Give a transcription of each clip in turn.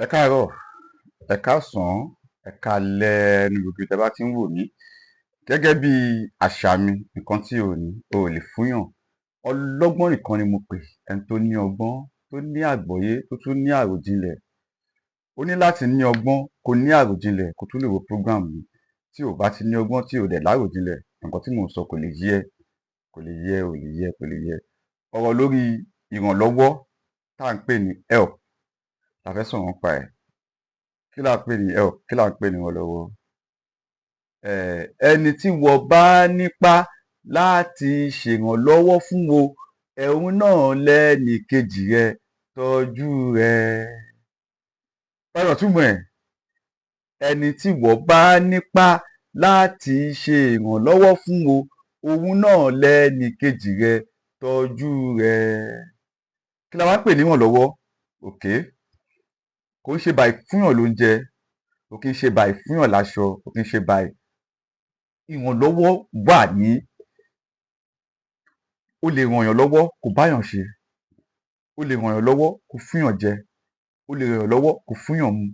Ẹ káàárọ̀, ẹ káàsán, ẹ káalẹ́ ní gbogbo ibi tẹ́ bá ti ń wò mí. Gẹ́gẹ́ bí àṣà mi, nǹkan tí o ò ní, o ò lè fúnyàn. Ọlọ́gbọ́n nìkan ni mo pè, ẹni tó ní ọgbọ́n, tó ní àgbọ́yé, tó tún ní àròjinlẹ̀. O ní láti ní ọgbọ́n, kó ní àròjinlẹ̀ kó tó lè wo program mi. Tí o ò bá ti ní ọgbọ́n, tí o dẹ̀ láròjinlẹ̀, nǹkan tí mò ń sọ kò lè yé ẹ, kò lè yé ẹ, ò lè yé ẹ, kò lè yé ẹ. Ọ̀rọ̀ lórí ìrànlọ́wọ́ tá à ń pè ní help la fẹ́ sọ̀rọ̀ nípa ẹ̀. Kí là ń pè ní help? Kí là ń pè ní ìrànlọ́wọ́? Ẹni tí wọ́n bá nípá láti ṣèrànlọ́wọ́ fún o, ẹ̀hún náà lẹ́nì kejì rẹ, tọ́jú rẹ̀. Báwo túmọ̀ ẹ̀? Ẹni tí wọ́n bá nípá láti ṣe ìrànlọ́wọ́ fún o, òun náà lẹ́nì kejì rẹ, tọ́jú rẹ̀. Kí la wá ń pè ní ìrànlọ́wọ́? Okay. Kò ń ṣe by fúnyàn lóúnjẹ, kò kí ń ṣe by fúnyàn láṣọ, kò kí ń ṣe by. Ìrànlọ́wọ́ wà ní, o lè ràn yàn lọ́wọ́ kó báyàn ṣe, o lè ràn yàn lọ́wọ́ kó fúnyàn jẹ, o lè ràn yàn lọ́wọ́ kó fúnyàn mu,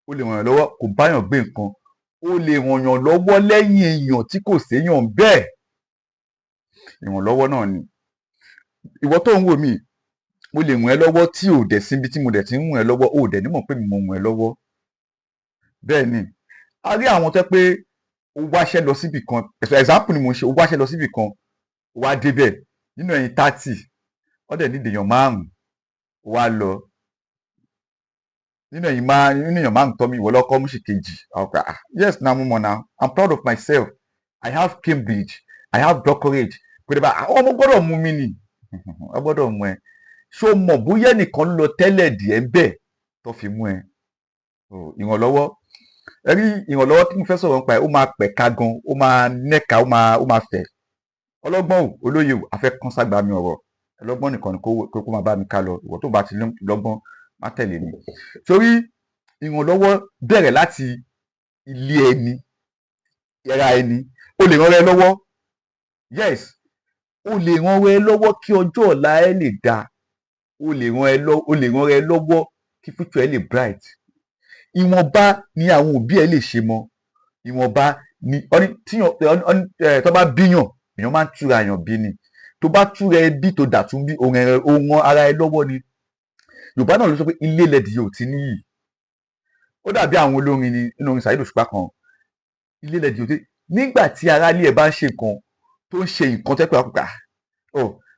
o lè ràn yàn lọ́wọ́ kó báyàn gbé nǹkan, o lè ràn yàn lọ́wọ́ lẹ́yìn èèyàn tí kò séyàn bẹ́ẹ̀. Ìrànlọ́wọ́ náà ni. Ìwọ tó ń wò mí, mo lè ràn ẹ́ lọ́wọ́ tí ò dẹ̀ síbi tí mo dẹ̀ ti ń ràn ẹ́ lọ́wọ́, o ò dẹ̀ ní mọ̀ pé mi mo ràn ẹ́ lọ́wọ́. Bẹ́ẹ̀ ni, a rí àwọn tó jẹ́ pé ó wáṣẹ́ lọ síbì kan, example ni mo ń ṣe, ó wáṣẹ́ lọ síbì kan, ó wá débẹ̀, nínú ẹ̀yin 30, wọ́n dẹ̀ need èèyàn márùn-ún, ó wá lọ. Nínú èèyàn márùn-ún tọ́ mi, ìwọ ló kọ́kọ́ mú sí kejì. Àwọn kan, ah yes na, mo mọ̀ now, I'm proud of myself, I have Cambridge, I have doctorate. Kò dé bá àwọn ọmọ gbọ́dọ̀ mú mi nì, wọ́n gbọ́dọ̀ mú ẹ. Ṣó mọ̀ bóyá ẹnìkan lọ tẹ́lẹ̀ díẹ̀ ń bẹ̀ tó fi mú ẹ? Ìrànlọ́wọ́, ẹ rí ìrànlọ́wọ́ tí mo fẹ́ sọ̀rọ̀ nípa ẹ̀, ó máa pẹ̀ka gan, ó máa nẹ́ka, ó máa fẹ̀. Ọlọ́gbọ́n ò, olóye ò, a fẹ́ kán ságbá mi ọ̀rọ̀. Ọlọ́gbọ́n nìkan ni kó máa bá mi ká lọ. Ìwọ tó bá ti lọ́gbọ́n, má tẹ̀lé mi. Torí ìrànlọ́wọ́ bẹ̀rẹ̀ láti ilé ẹni, ara ẹni. O lè ràn ẹ́ lọ́wọ́, yes, o lè ràn ẹ́ lọ́wọ́ kí ọjọ́ ọ̀la ẹ lè dáa. O lè ràn ẹ́ lọ́wọ́ kí future ẹ lè bright. Ìwọ̀nba ni àwọn òbí ẹ lè ṣe mọ́, ìwọ̀nba ni ọní tíyàn tó bá bíyàn, èèyàn máa ń túra èèyàn bí ni. Tó bá túra ẹ bí, tó dà tún bí òun ara ẹ lọ́wọ́ ni. Yorùbá náà ló sọ pé ilé lẹ́dìí ò ti níyì. Ó dàbí àwọn olórin ni nínú orin Saheed Òṣùpá kan, ilé lẹ́dìí ò ti. Nígbà tí aráalé ẹ bá ń ṣe nǹkan, tó ń ṣe nǹkan tẹ́ pé àpòpà,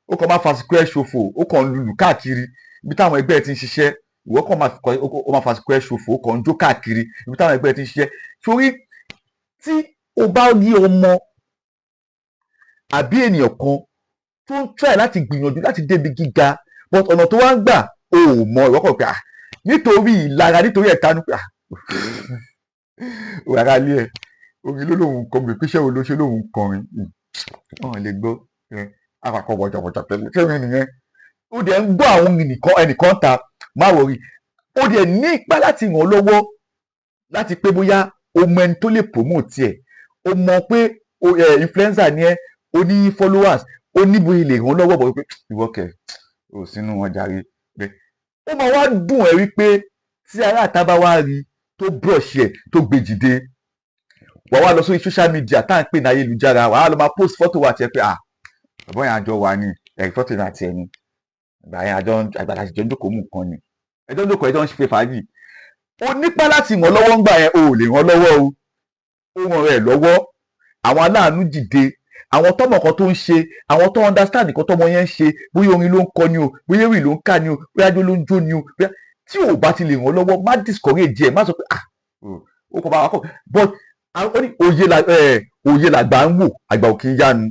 ó kàn máa fàsìkò ẹ̀ ṣòfò, ó kàn ń lùlù káàkiri ibi táwọn ẹgbẹ́ ẹ ti ń ṣiṣẹ́, ìwọ kàn máa ó máa fàsìkò ẹ̀ ṣòfò, ó kàn ń jó káàkiri ibi táwọn ẹgbẹ́ ẹ ti ń ṣiṣẹ́. Torí tí o bá rí ọmọ àbí ènìyàn kan tó ń try láti gbìyànjú láti débi gíga, but ọ̀nà tó wá ń gbà o ò mọ, ìwọ kàn pé ah, nítorí ìlara, nítorí ẹ̀tanú pé ah, ará ilé ẹ̀, orin ló lóun kọ mi, píṣẹ́ wo ló ṣe lóun kọrin, wọn lè gbọ́ àpapọ̀ wọ̀jọ̀wọ̀jọ̀ pẹ̀lú ṣé orin nìyẹn. Ó dẹ̀ ń gbọ́ àwọn ẹnìkan ta, má worry. Ó dẹ̀ ní ipá láti ràn án lọ́wọ́, láti pé bóyá o mọ ẹni tó lè promote ẹ̀, o mọ pé influencer ni ẹ, o ní followers, o ní bóyá lè ràn án lọ́wọ́ bọ̀ pé ìwọ kẹ̀ ò sínú wọn jàre. Pé ó máa wá dùn ẹ́ wípé tí ará àta bá wá rí tó brush ẹ̀, tó gbé jìde, wàá wá lọ sórí social media tá à ń pè ní ayélujára, wàá lọ máa post fọ́tò wa tiẹ̀ pé ah, bàbá yẹn, àjọ wà ní ẹ̀rí fọ́tò yẹn àti ẹni ìgbà yẹn, àjọ àgbàlá àjọ ń jókòó mú nǹkan ni, ẹjọ́ ń jókòó, ẹjọ́ ń ṣe fàájì. O nípa láti ràn lọ́wọ́ ńgbà yẹn, o ò lè ràn lọ́wọ́ o, ó ràn rẹ̀ lọ́wọ́. Àwọn aláàánú dìde, àwọn tọmọ kan tó ń ṣe, àwọn tó understand nǹkan tọmọ yẹn ń ṣe, bóyá orin ló ń kọ ni o, bóyá ewì ló ń kà ni o, bóyá ajó ló ń jó ni o, bóyá tí o bá ti lè ràn lọ́wọ́, má discourage ẹ, má sọ pé ah, ó kọ bá wa kọ. But ó ní òye la òye làgbà ń wò, àgbà ò kì í yánu.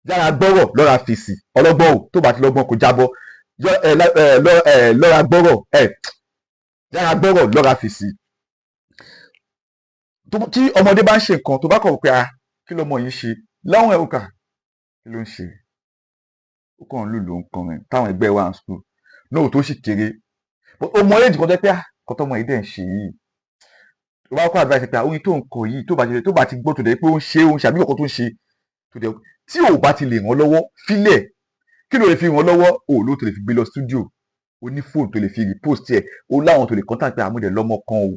Yára gbọ́rọ̀, lọ́ra fèsì. Ọlọ́gbọ́n o, tó bá ti lọ́gbọ́n, kò jábọ́. Lọ́ra gbọ́rọ̀ ẹ, yára gbọ́rọ̀, lọ́ra fèsì. Tí ọmọdé bá ń ṣe nǹkan, tó bá kọ̀ pé ah, kí lọmọ yìí ṣe láwọn ẹ̀, ó kà kí ló ń ṣe, ó kàn ń lùlù, ń kọrin táwọn ẹgbẹ́ wa ń school náà, tó sì kéré, ó mọ éèjì kan tó pé ah, kọ́tọ́mọ yìí dẹ̀ ń ṣe yìí, tó bá kọ́ advice pé orin tó ń kọ yìí, tó bá ti gbọ́, tó dẹ̀ pé ó ń ṣe, ó ń ṣe àbí ọkọ̀ tó ń ṣe, tó dẹ̀ tí ò bá ti lè ràn lọ́wọ́, fílẹ̀. Kí ló lè fi ràn lọ́wọ́? O ló tó lè fi gbé lọ studio, o O ní fóònù tó lè fi repost ẹ̀, o láwọn tó lè contact pé àmúdẹ̀ lọ́mọ kan o,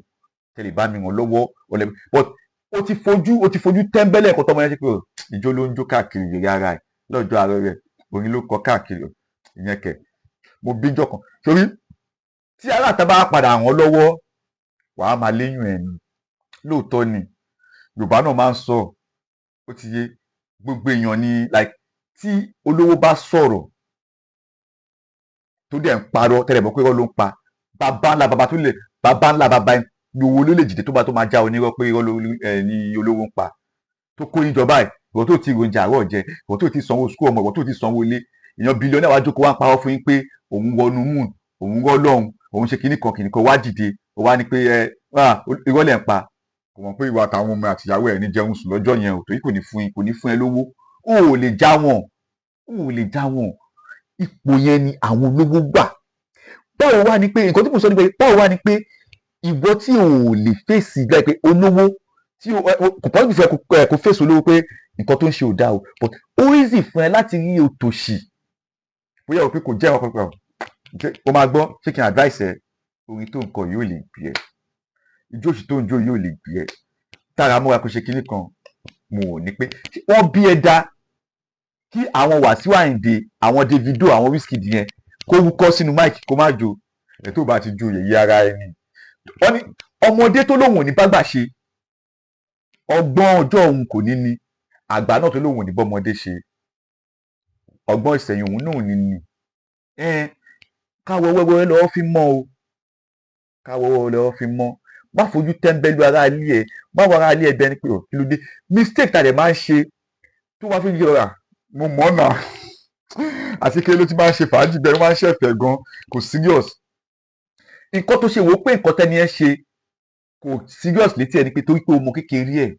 tẹ̀lé bá mi ràn lọ́wọ́ ọ̀lẹ́. But o ti fojú tẹ́ńbẹ́lẹ̀ ẹ̀kọ́ tọmọ yẹn ṣe pé ìjó ló ń jó káàkiri ìrírí ara ẹ̀ lọ́jọ́ ààrẹ rẹ̀, orin ló kọ káàkiri. Ìyẹn kẹ̀ mo bíjọ́ kan torí tí aláàtà bá padà ràn lọ́wọ́, wàá máa léyìn ẹ̀ ni. Lóòótọ́ ni Yorùbá náà máa ń sọ, ó ti yé gbogbo èèyàn ni. Like, tí olówó bá sọ̀rọ̀ tó dẹ̀ ń parọ́ tẹ́lẹ̀ mọ́ pé irọ́ ló ń pa, bàbá ńlá bàbá tó lè, bàbá ńlá bàbá owó ló lè jìde tó bá tó máa já onírọ́ pé irọ́ ní olówó ń pa. Tó kó yín jọba ẹ̀, ìwọ tó ti oúnjẹ àárọ̀ jẹ, ìwọ tó ti sanwó school ọmọ, ìwọ tó ti sanwó ilé, èèyàn billionaire wá jókòó, wá ń parọ́ fún yín pé òun wọnú moon, òun rọ́ lọ́hùn, òun ṣe kinní kan kinní kan, wá dìde, ó wá ní pé ẹ irọ́ lẹ̀ ń pa. Kò mọ̀ pé ìwà àtàwọn ọmọ àtìyàwó ẹ̀ ní jẹun sùn lọ́jọ́ yẹn o, torí kò ní fún yín, kò ní fún ẹ lówó. Ó ò lè já wọn, ó ò lè já wọn. Ipò yẹn ni àwọn olówó gbà. Báwo wá ni pé nǹkan tí mo sọ ni pé, báwo wá ni pé ìwọ tí o ò lè fèsì gbà pé olówó tí o kò pọ́n fẹ́ kó fèsì olówó pé nǹkan tó ń ṣe ò dáa o, but ó easy fún ẹ láti rí òtòṣì bóyá o pé kò jẹ́ ọkọ̀ pẹ̀ o máa gbọ́. Ṣé kí n advice ẹ? Orin tó ń kọ yóò lè gbé ẹ, ijó òṣì tó ń jó yóò lè gbé ẹ tára múra kó ṣe kinní kan. Mo ò ní pé wọ́n bí ẹ dá kí àwọn Wàsíù Àyìndé, àwọn Davido, àwọn Wizkid yẹn kó wúkọ́ sínú mic kó má jó ẹ̀. Tó bá ti jó yẹ̀yẹ́ ara ẹni, wọ́n ní ọmọdé tó lóun ò ní bágbà ṣe, ọgbọ́n ọjọ́ òun kò ní ní. Àgbà náà tó lóun ò ní bọ́mọdé ṣe, ọgbọ́n ìsẹ̀yìn òun náà ò ní ní. Káwọ́ wẹ́wẹ́ lọ́wọ́ fi mọ́ o, káwọ́ wẹ́wẹ́ lọ́wọ́ fi mọ́. Má fojú tẹ́ńbẹ́lú ara ilé ẹ̀, má wọ ara ilé ẹ̀ bẹ́ẹ̀ ni pé kí ló dé. Mistake tá a dẹ̀ máa ń ṣe tó wá fi yọra, mo mọ̀ náà, àti kí ló ti máa ń ṣe fàájì bẹ́ẹ̀, ló máa ń ṣẹ̀fẹ̀ gan, kò serious. Nǹkan tó ṣe wò ó pé nǹkan tẹ́ni ẹ ṣe kò serious létí ẹ ni pé torí pé o mọ kékeré ẹ̀.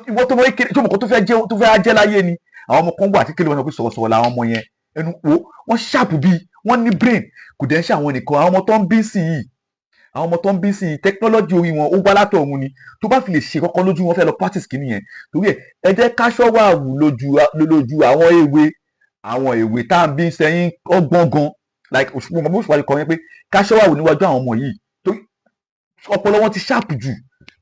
Ìwọ tó mọ kékeré tó mọ kó tó fẹ́ jẹ́, tó fẹ́ jẹ́ láyé ni. Àwọn ọmọ kan wà kékeré, wọn sọ pé sọ̀rọ̀sọ̀rọ̀ làwọn ọmọ yẹn, ẹnu wo wọ́n sharp bíi wọ́n ní brain. Kò dẹ̀ ń ṣe àwọn nìkan, àwọn ọmọ tó ń bí sí yìí, àwọn ọmọ tó ń bí sí yìí, technology orí wọn ó wá látọ̀ ọ̀run ni. Tó bá fi lè ṣe kọ́kọ́ lójú wọn, fẹ́ lọ practice kìíní yẹn. Torí ẹ, ẹ jẹ́ káṣọ́ wà wù lójú lójú àwọn èwe, àwọn èwe tá à ń bí sẹ́yìn ọgbọ́n gan. Like, òṣùpọ̀ mọ̀ bó ṣe kọ́ yẹn pé káṣọ́ wà wù níwájú àwọn ọmọ yìí, torí ọpọlọ wọn ti sharp jù.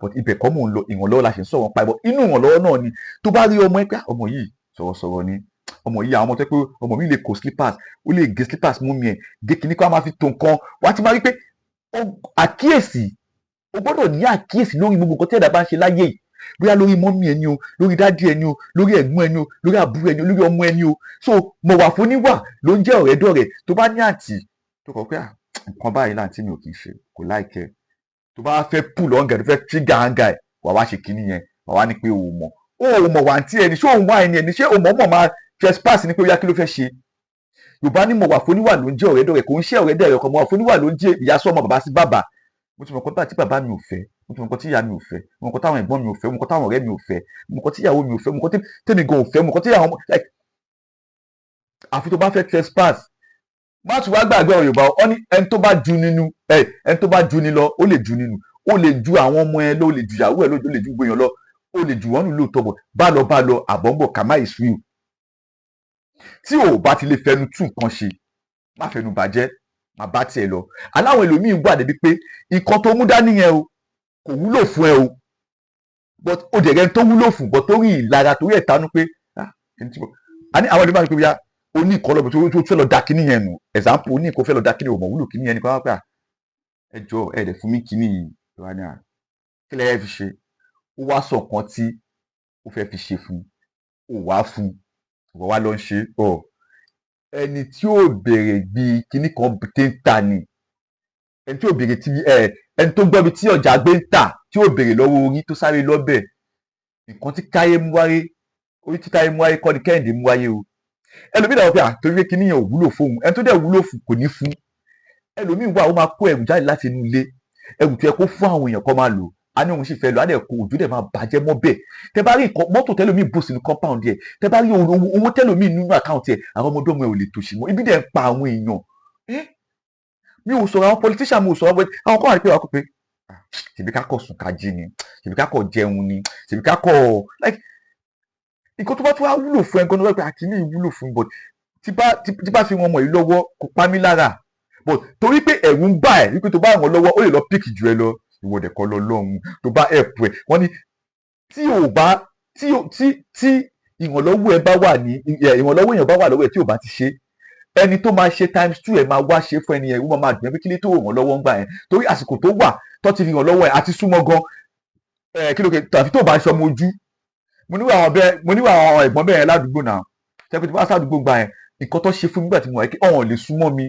But ibẹ̀ kọ́ mò ń lọ. Ìrànlọ́wọ́ la ṣe ń sọ̀rọ̀ pa ìbọn. Inú ìrànlọ́wọ́ náà ni tó bá rí ọmọ ẹ pé ọmọ yìí sọ̀rọ̀sọ̀rọ̀ ni ọmọ yìí, àwọn ọmọ tó pé ọmọ mi lè kó slippers, ó lè gé slippers mú mi ẹ̀ gé kíní kó a máa fi tó nǹkan. Wàá ti máa rí pé àkíyèsí, o gbọ́dọ̀ ní àkíyèsí lórí gbogbo nǹkan tí ẹ̀dá bá ń ṣe láyé yìí, bóyá lórí mummy ẹni o, lórí daddy ẹni o, lórí ẹ̀gbọ́n ẹni o, lórí àbúrò ẹni o, lórí ọmọ ẹni o. So mọ̀wà fún níwà ló ń jẹ́ ọ̀rẹ́ dọ̀rẹ́. Tó bá ní àǹtí tó kọ pé nǹkan báyìí láǹtí mi ò kì í ṣe, kò like ẹ́, tó bá fẹ́ pull anger, tó fẹ́ trigger anger ẹ̀, wà wá ṣe kíní yẹn, wà wá ní pé o mọ̀, o mọ̀ wà àǹtí ẹni, ṣé òun wá ẹni ẹni, ṣé o mọ̀ mọ̀ máa trespass ní pé ó yá, kí ló fẹ́ ṣe? Yorùbá ní mọ̀wà fún níwà ló ń jẹ́ ọ̀rẹ́ dọ̀rẹ́. Kò ń ṣe ọ̀rẹ́ dọ̀rẹ́ kan, mọ̀wà fún níwà ló ń jẹ́ ìyá sọ́mọ, bàbá sí bàbá. Mo ti mọ̀ nǹkan tí bàbá mi ò fẹ́, mo ti mọ̀ nǹkan tí ìyá mi ò fẹ́, mo mọ̀ nǹkan táwọn ẹ̀gbọ́n mi ò fẹ́, mo mọ̀ nǹkan táwọn ọ̀rẹ́ mi ò fẹ́, mo mọ̀ nǹkan tí ìyàwó mi ò fẹ́, mo mọ̀ nǹkan tèmi gan ò fẹ́, mo mọ̀ nǹkan tí àwọn ọmọ like. Àfi tó bá fẹ́ trespass. Má tún wá gbàgbé ọ̀rọ̀ Yorùbá, ọ ní ẹni tó bá ju nínú ẹ, ẹni tó bá ju ni lọ, ó lè ju nínú. Ó lè ju àwọn ọmọ ẹ lọ, ó lè ju ìyàwó ẹ lọ, ó lè ju gbèyàn lọ, ó lè ju wọn nù lóòótọ́ bọ̀. Bá lọ, bá lọ, àbọ̀ ń bọ̀. Kàmá ìsúwìl tí o bá ti lè fẹnu tún nǹkan ṣe, má fẹnu bàjẹ́, má bá tiẹ̀ lọ. Aláwọn ẹlòmíín wà débi pé nǹkan tó mú dání yẹn o kò wúlò fún ẹ o, but ó dẹ̀ rẹ́ni tó wúlò fún, but torí ìlara, torí ẹ̀tanú pé ah, ẹni tí mo a ní àwọn ẹlòmíín máa ń pè bíyà ó ní nǹkan lọ́bẹ̀ tó fẹ́ lọ da kíní yẹn nù. Example, ó ní nǹkan fẹ́ lọ da kíní, ò mọ̀ wúlò kíní yẹn ní kó wá pé à, ẹ jọ, ẹ dẹ̀ fún mi kíní yìí. Wá ní à, kí lẹ fi ṣe? Ó wá sọ nǹkan tí ó fẹ́ fi ṣe fún, ó wá fún, ìwọ wá lọ ń ṣe ọ. Ẹni tí ó béèrè bí kíní kan tẹ́ ń tà ni ẹni tí ó béèrè tí ẹ, ẹni tó gbọ́ bí tí ọjà gbé ń tà, tí ó béèrè lọ́wọ́ orí tó sáré lọ́bẹ̀. Nǹkan tí káyé mú wáyé, orí tí táyé mú wáyé kọ́ ni Kẹ́hìndé mú wáyé o. Ẹlòmíì dàgbọ́ pé à, torí pé kíní yẹn ò wúlò fóun, ẹni tó dẹ̀ wúlò fún kò ní fún. Ẹlòmíì wà, ó máa kó ẹrù jáde láti inú ilé, ẹrù tó yẹ kó fún àwọn èèyàn kó máa lò, á ní òun sì fẹ́ lò, á dẹ̀ kó, òjò dẹ̀ máa bàjẹ́ mọ́ bẹ́ẹ̀. Tẹ bá rí nǹkan mọ́tò tẹlòmíì bò sínú compound yẹ, tẹ bá rí owó tẹlòmíì nínú account ẹ̀, àwọn ọmọdé ọmọ ẹ̀ ò lè tòṣì mọ́. Ibi dẹ̀ ń pa àwọn èèyàn. Mi ò sọ̀rọ̀ àwọn politician, mi ò sọ̀rọ̀ àwọn kan wà ní pé wà á kó pé tèmi ká kọ̀ sùn ká jí ni, tèmi ká kọ̀ jẹun ni, tèmi ká kọ̀ like nǹkan tó bá tún wá wúlò fún ẹ gan-an pé àkíní wúlò fún, but tí bá fi wọn ọmọ yìí lọ́wọ́, kò pa mí lára. But torí pé ẹ̀rù ń bà ẹ́ wípé tó bá ràn lọ́wọ́, ó lè lọ pick jù ẹ lọ. Ìwọ dẹ̀ kọ́ lọ lọ́hùn tó bá help ẹ. Wọ́n ní tí ò bá tí tí tí ìrànlọ́wọ́ ẹ bá wà ní ìrànlọ́wọ́ èèyàn bá wà lọ́wọ́ ẹ, tí ò bá ti ṣe, ẹni tó máa ṣe times two ẹ máa wá ṣe fún ẹni yẹn. Ó máa dùn ẹ́ pé kí ló tó ràn lọ́wọ́ ń gbà yẹn, torí àsìkò tó wà tó ti fi ràn lọ́wọ́ ẹ àti súnmọ́ gan ẹ. Kí ló ké tàbí tó bá ṣọmọ ojú? Mo níwà àwọn bẹ́ẹ̀, mo níwà àwọn ẹ̀gbọ́n bẹ́ẹ̀ ládùúgbò náà tẹ́kọ̀ tí wọ́n sádùúgbò gbà yẹn. Nǹkan tó ṣe fún mi nígbà tí mo wà kí ọ̀hún lè súnmọ́ mi,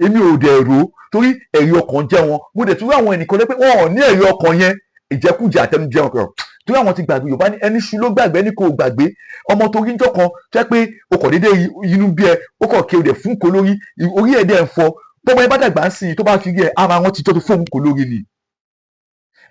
èmi ò dẹ̀ rò ó, torí ẹ̀rí ọkàn jẹ́ wọn. Mo dẹ̀ tún rí àwọn ẹnìkan lẹ́ pé wọn ò ní ẹ̀rí ọkàn yẹn, ìjẹkújẹ àtẹnujẹ wọn kọ̀, torí àwọn ti gbàgbé. Yorùbá ní ẹni ṣu ló gbàgbé, ẹni kò gbàgbé. Ọmọ tó rí njọ́ kan tó yẹ pé o kò déédéé inú bí ẹ, ó kọ̀ kí o dẹ̀ fún kó lórí orí ẹ̀ dẹ̀ ń fọ. Tọmọ ẹ bá dàgbà ń sìn, tó bá fi rí ẹ, ara wọn ti tọ́ tó fóun kó lórí ni.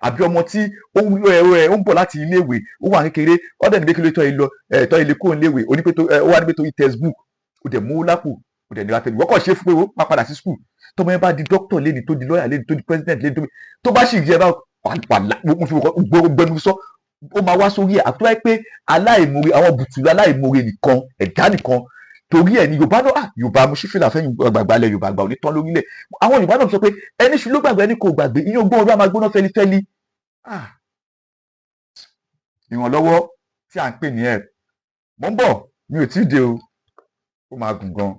Àbí ọmọ tí ó ń ẹ ó ń bọ̀ láti iléèwé, ó wà kékeré, ó dẹ̀ níbi kí ló tọ́ ẹ lọ ẹ tọ́ ilé kúrò níléèwé, onípé tó ẹ ó wà níbi tó textbook, ó dẹ̀ mú lápò, ó dẹ̀ nira tẹ̀lé wọ́n kàn ṣe fún pé ó má padà sí school. Tọmọ yẹn bá di doctor lẹ́ni, tó di lawyer lẹ́ni, tó di president lẹ́ni, tó bá sì rí ẹ bá wà mo fi gbẹnu sọ, ó máa wá sórí ẹ. Àti wáyé pé aláìmoore, àwọn bùtùlù aláìmoore nìkan, ẹ̀dá nìkan. Torí ẹ̀ ní Yorùbá náà, ah, Yorùbá, mo ṣí fìlà fẹ́yìn gbàgbà lẹ̀. Yorùbá àgbà ò ní tán lórílẹ̀. Àwọn Yorùbá náà sọ pé ẹni ṣu ló gbàgbé, ẹni kò gbàgbé. Ìyẹn ogún ọdún á máa gbóná fẹlifẹli. Ah, ìrànlọ́wọ́ tí à ń pè ní help. Mo ń bọ̀, mi ò tí ì dé o, ó máa gùn gan.